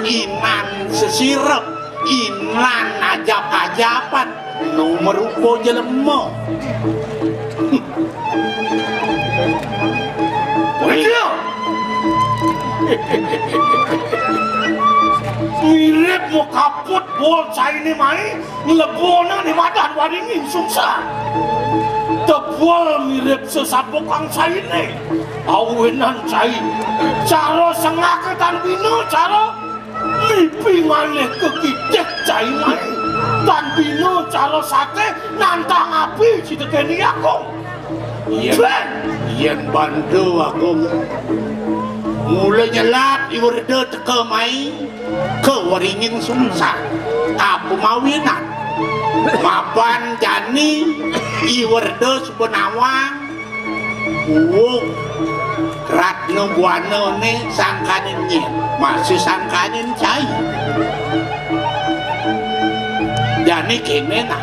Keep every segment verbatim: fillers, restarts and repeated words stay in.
Inan sesirep, inan ajap-ajapan, nu marupa jelema. Wéh, mirip makaput bol cainé mai, nglebona né madan Waringin Sungsang. Tebel mirip sesabukang cainé. Awinan cai, cara sengaka tan bina, cara lipi ngalih kekitik cai mai. Tan bina cara saté nantang api citekené Agung. Yén, yén banda Agung mula nyelap I Werda teka mai ka Waringin Sungsang. Apa mawinan? Mapan jani I Werda suba nawang. Uug, Ratna Buana né sangkaning nyén, masih sangkaning cai. Jani kéné nah.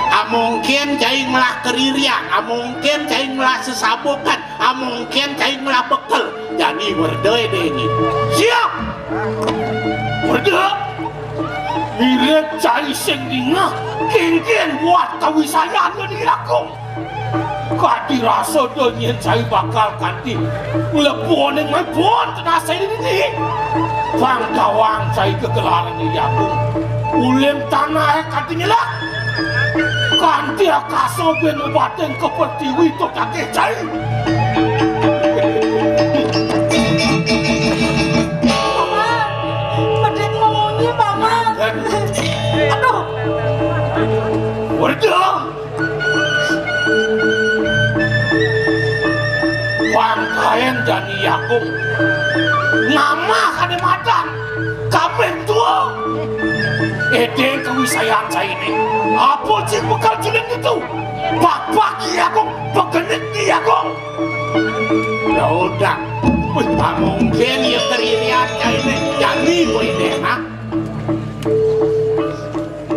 Amongkén cai ngelah karirian, amongkén cai ngelah sesabukan, amongkén cai ngelah bekel. Jani Werda dingin. Siap. Werda. Mirip cai sing dingeh, kénkén buat kawisayan di Agung. Kadi rasa da nyén cai bakal kanti mlebona mai bun tenasé dini. Pang tawang cai kagelaran di Agung. Uling tanahé kanti nyelak. Kanti akasa bén mabatin ka pertiwi to dagih cai. Paman, pedit mamunyi, Paman. Aduh. Werda. Pangkaén jani Agung. Ngamah kadé madan. Kaping tua. Édéng kawisayan cainé. Apa cai bakal julid ditu? Pakpak I Agung, pagenit I Agung. Ya udah. Wih, amongkén ya karirian cainé. Jani kowe né, ha?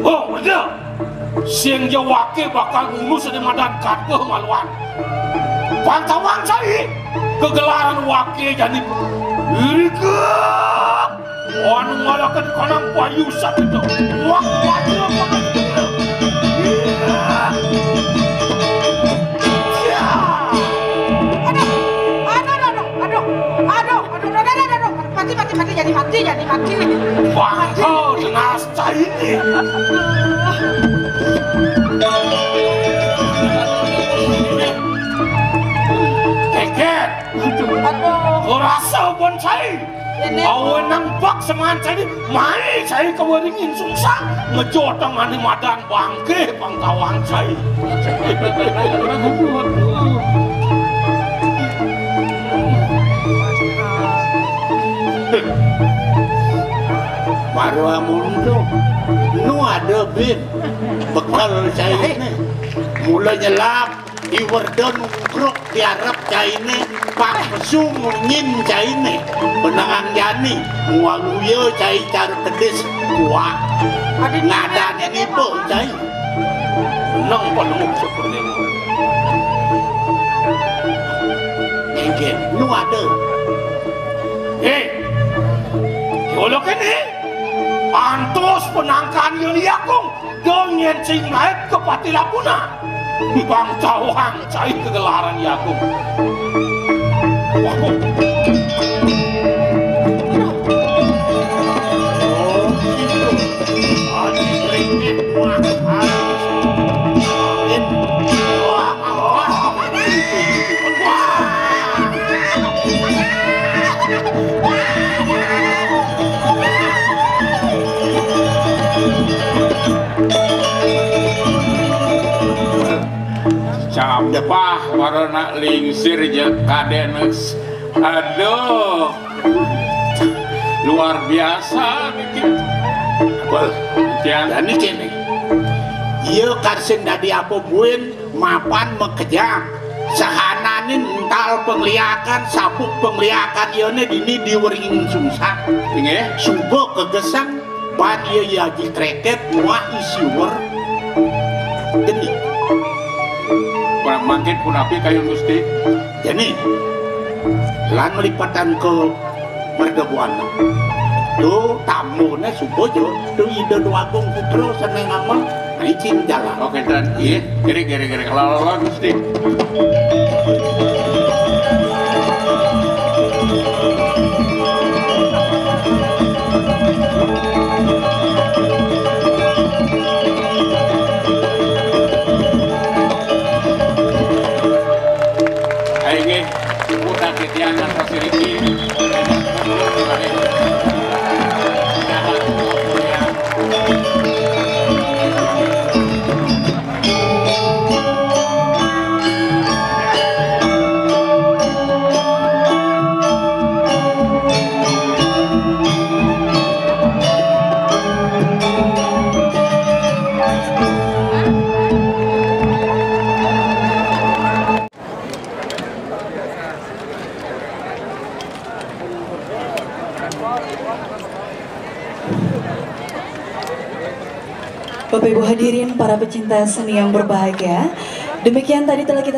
Oh, Werda. Sing ja waké bakal ngulus di madan katweh maluan. Pang tawang cai. Kagelaran waké jani. Irika. Anu ngalakan kanang payu sabita. Wah, wah, wah, wah. Iya. Aduh, aduh, aduh, aduh, aduh, aduh, aduh, aduh, aduh, aduh. Mati, mati, mati, jadi mati, jadi mati. Wah, kau jelas cai ini. Keker. Aduh. Kau rasa pun cai. Ini. Awan nang bak seman cai, mai cai ka Waringin Sungsang, ngejotong ane madan bangke pang tawang cai. Baru amun tu, nu ada bin, bekal cai ini. Mula nyelap, I Werda nungkruk di arep cainé, pang pesu munyin cainé. Benengang jani, ngwaluya cai cara kedis, kuak. Adi ngadane nipu cai. Seneng penemu seperti itu. Nggih, nu ada. Hei, yolo kene. Antos penangkan yang diakung. Dong nyén sing naik ke Pati Lapuna. Bang Cawang cai kegelaran Yagung. Oh, gitu. Aji Ringkit, wah, aji. Wah, wah, wah. Campah warna lingsir jeung kadenes. Aduh. Luar biasa niki. Wah, dan niki nih. Iya, karsin dadi apa buin? Mapan makejang. Sahananing ental pangliakan, sabuk pangliakan iyane dini di Wringin Sungsang. Inggih. Suba kagesang, pan iya Aji Kreket muah I Siwer. Geni. Mangkin punapi kayun Gusti? Geni. Lan malipetan ka Merga Buana. Tuh, tamune subuh, Cuk. Tuh, Ida Déwa Agung Putra seneng apa? Izin jalan. Oke, ten. Iya, gere, gere, gere. Kalau lawan mesti. Ayo, nggih. Udah titian ngantos iriki. Bapak Ibu hadirin, para pecinta seni yang berbahagia, demikian tadi telah kita